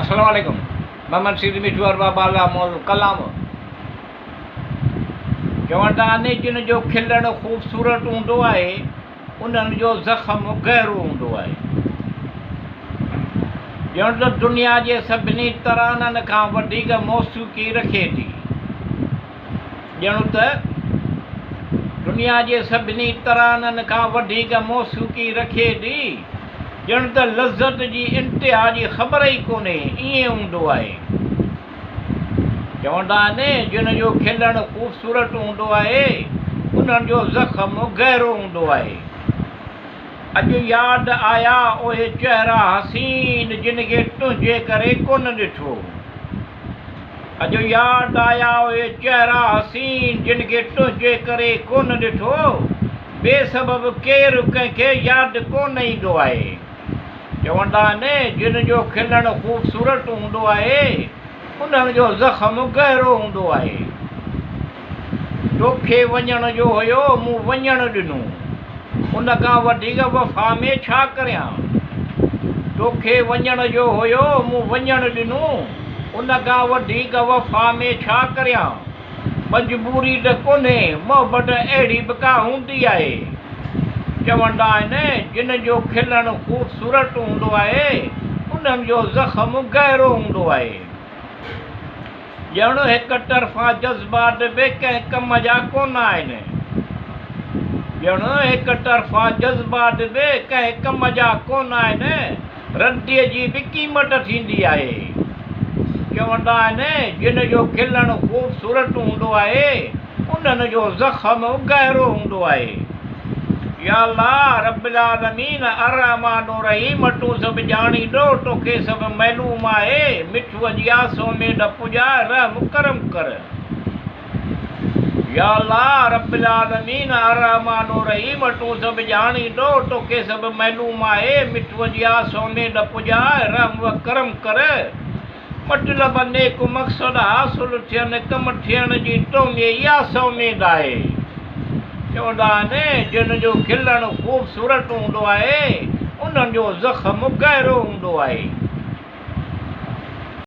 السلام عليڪم محمد سيد مٺو ارباب بالا مول ڪلام چون ٿا ني جن جو کلڻ خوبصورت هوندو آهي انهن جو زخم گهرو هوندو آهي ڄڻ ته دنيا جي سڀني ترانن کان وڌيڪ موسيقي رکي ٿي ڄڻ ته دنيا جي سڀني ترانن کان وڌيڪ موسيقي رکي ٿي، ڄڻ ته لذت جي انتها جي خبر ئي ڪونهي، ائين هوندو آهي. چوندا آهن، جن جو کلڻ خوبصورت هوندو آهي، انهن جو زخم گهرو هوندو آهي. اڄ ياد آيا اهي چهرا حسين، جن کي تنهنجي ڪري ڪونه ڏٺو. اڄ ياد آيا اهي چهرا حسين جن کي تنهنجي ڪري ڪونه ڏٺو، بي سبب ڪير ڪنهن کي ياد ڪونه ايندو آهي. چوندا آهن جن جو کلڻ خوبصورت هوندو آهي انهن جو زخم گهرو هوندو آهي. توکي وڃڻ جو هيو مون وڃڻ ڏنو. ان کان وڌيڪ وفا ۾ ڇا ڪريان. توکي وڃڻ جو هيو مون وڃڻ ڏنو. ان کان وڌيڪ وفا ۾ ڇا ڪريان. مجبوري ته ڪونهي، محبت اهڙي به ڪا هوندي آهي. چوندا آهن جن جو کلڻ خوبصورت هوندو آهي انهن جو زخم گهرو هوندو آهي. ڄڻ هڪ طرفا جذبات به ڪنهن ڪم جا ڪونه آهن. ڄڻ هڪ طرفا جذبات به ڪنهن ڪم جا ڪونه آهن. رديء جي به قيمت ٿيندي آهي. چوندا آهن، جن جو کلڻ خوبصورت هوندو آهي، انهن جو زخم گهرو هوندو آهي. يا الله رب العالمين الرحمٰن الرحيم تون سڀ ڄاڻيندو توکي سڀ معلوم آهي مٺوء جي آس اميد پڄاء رحم ڪرم ڪر يا الله رب العالمين الرحمٰن الرحيم تون سڀ ڄاڻيندو توکي سڀ معلوم آهي مٺوء جي آس اميد پڄاء رحم و ڪرم ڪر مطلب نيڪ مقصد حاصل ٿين، ڪم ٿيڻ جي تو ۾ اها سوميد آهي. چوندا آهن، جن جو کلڻ خوبصورت هوندو آهي، انهن جو زخم گهرو هوندو آهي.